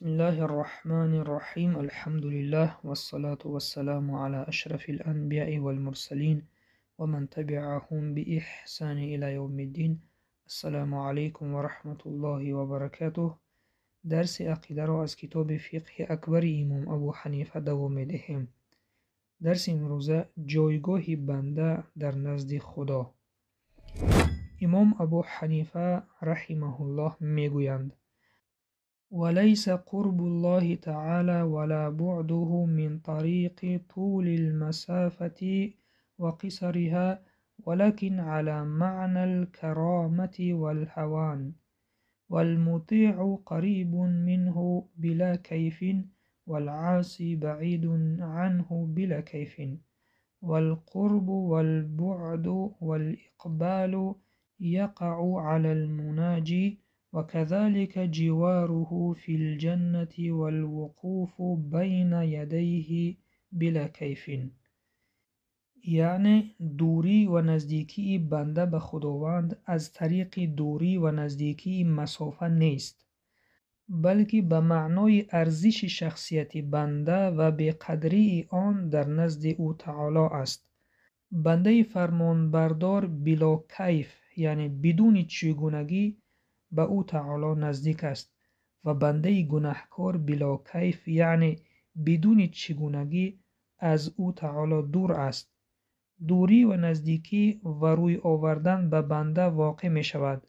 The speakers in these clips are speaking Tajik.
Бисмиллаҳир-раҳмонир-раҳим. Алҳамдулиллаҳ вассалату вассаламу ала ашрафил анбияи вал мурсалин ва ман табиаҳум биэҳсани ила явмиддин. Ассаламу алайкум ва раҳматуллоҳи ва баракатуҳ. Дарси ақидаро аз китоби Фиқҳи Акбари имом Абу Ҳанифа давом медиҳем. Дарси имрӯза ҷойгоҳи банда дар назди Худо. Имом Абу Ҳанифа раҳимаҳуллоҳ мегӯянд: وَلَيْسَ قُرْبُ اللَّهِ تَعَالَى وَلَا بُعْدُهُ مِنْ طَرِيقِ طُولِ الْمَسَافَةِ وَقِصَرِهَا وَلَكِنْ عَلَى مَعْنَى الْكَرَامَةِ وَالْهَوَانِ وَالْمُطِيعُ قَرِيبٌ مِنْهُ بِلَا كَيْفٍ وَالْعَاصِي بَعِيدٌ عَنْهُ بِلَا كَيْفٍ وَالْقُرْبُ وَالْبُعْدُ وَالْإِقْبَالُ يَقَعُ عَلَى الْمُنَاجِي وَكَذَلِكَ جِوَارُهُ فِي الْجَنَّةِ وَالْوُقُوفُ بَيْنَ يَدَيْهِ بِلَا كَيْفٍ. Яъне дурӣ ва наздикии банда ба Худованд аз тариқи дурӣ ва наздикии масофа нест, балки ба маънои арзиши шахсияти банда ва беқадрии он дар назди ӯ таоло аст. Бандаи фармонбардор било кайф, яъне бидуни чигунагӣ ба ӯ таоло наздик аст ва бандаи гунаҳкор било кайф, яъне бидуни чигунагӣ аз ӯ таоло дур аст. Дурӣ ва наздикӣ ва рӯй овардан ба банда воқеъ мешавад.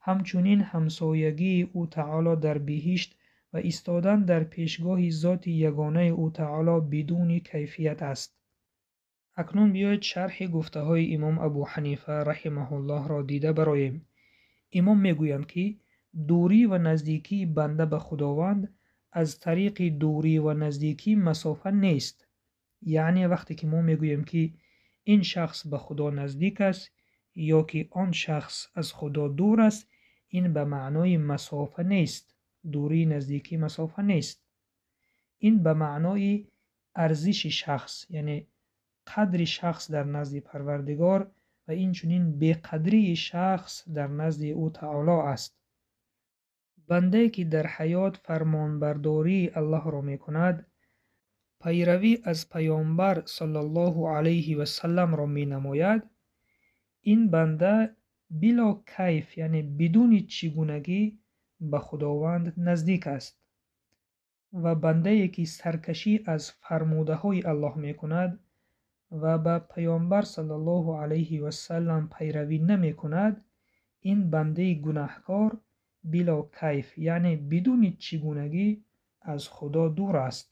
Ҳамчунин ҳамсоягии ӯ таоло дар биҳишт ва истодан дар пешгоҳи зоти ягонаи ӯ таоло бидуни кайфият аст. Акнун биёед шарҳи гуфтаҳои имом Абу Ҳанифа раҳимаҳуллоҳро дида бароем. Имом мегӯянд, ки дурӣ ва наздикии банда ба Худованд аз тариқи дурӣ ва наздикии масофа нест. Яъне вақте ки мо мегӯем, ки ин шахс ба Худо наздик аст ё ки он шахс аз Худо дур аст, ин ба маънои масофа нест. Дурии наздикии масофа нест. Ин ба маънои арзиши шахс, яъне қадри шахс дар назди Парвардигор ва инчунин беқадрии шахс дар назди ӯ таоло аст. Бандае ки дар ҳаёт фармонбардории Аллоҳро мекунад, пайравӣ аз Паёмбар саллаллоҳу алайҳи васалламро менамояд, ин банда било кайф, яъне бидуни чигунагӣ ба Худованд наздик аст. Ва бандае ки саркашӣ аз фармудаҳои Аллоҳ мекунад ва ба Паёмбар саллаллоҳу алайҳи васаллам пайравӣ намекунад, ин бандаи гунаҳкор било кайф, яъне бидуни чигунагӣ аз Худо дур аст.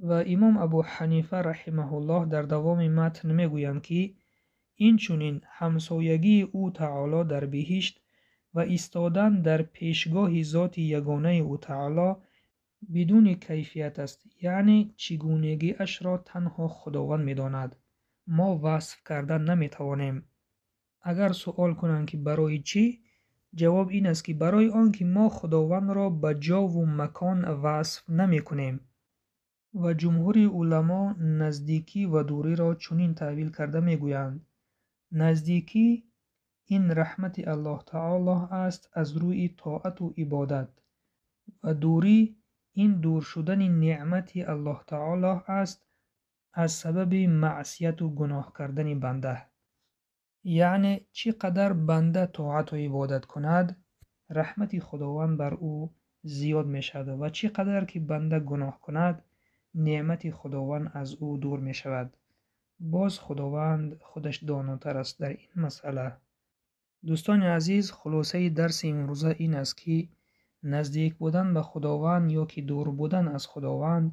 Ва имом Абу Ҳанифа раҳимаҳуллоҳ дар давоми матн мегӯянд, ки инчунин ҳамсоягии ӯ таоло дар биҳишт ва истодан дар пешгоҳи зоти ягонаи ӯ таоло бидуни кайфият аст, яъне чигунагиашро танҳо Худованд медонад. Мо васф кардан наметавонем. Агар суол кунанд, ки барои чӣ, ҷавоб ин аст, ки барои он ки мо Худовандро ба ҷову макон васф намекунем. Ва ҷумҳури уламо наздикӣ ва дуриро чунин таъвил карда мегӯянд: наздикӣ ин раҳмати Аллоҳ таоло аст аз рӯи тоату ибодат, ва дурӣ ин дур шудани неъмати Аллоҳ таоло аст аз сабаби маъсияту гуноҳ кардани банда. Яъне чӣ қадар банда тоату ибодат кунад, раҳмати Худованд бар ӯ зиёд мешавад ва чӣ қадар ки банда гуноҳ кунад, неъмати Худованд аз ӯ дур мешавад. Боз Худованд худаш донотар аст дар ин масъала. Дӯстони азиз, хулосаи дарси имрӯза ин аст, ки наздик будан ба Худованд ё ки дур будан аз Худованд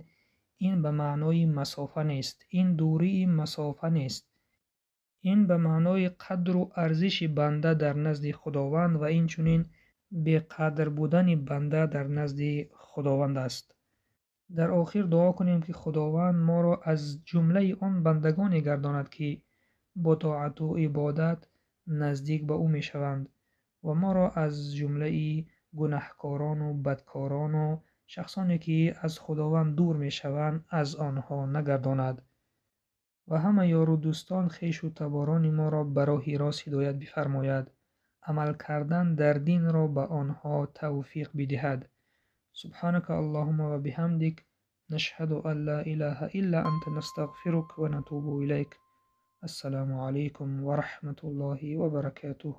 ин ба маънои масофа нест, ин дурии масофа нест, ин ба маънои қадру арзиши банда дар назди Худованд ва инчунин беқадр будани банда дар назди Худованд аст. Дар охир дуо кунем, ки Худованд моро аз ҷумлаи он бандагоне гардонад, ки бо тоату ибодат наздик ба ӯ мешаванд ва моро аз ҷумлаи гунаҳкорону бадкорону шахсоне, ки аз Худованд дур мешаванд, аз онҳо нагардонад ва ҳама ёру дӯстон, хешу таборони моро ба роҳи рост ҳидоят бифармояд, амал кардан дар динро ба онҳо тавфиқ бидиҳад. Субҳанака Аллоҳумма ва биҳамдик, нашҳаду ан ла илаҳа илла анта, настағфирук ва натубу илайк. Ассалому алайкум ва раҳматуллоҳи ва баракатуҳ.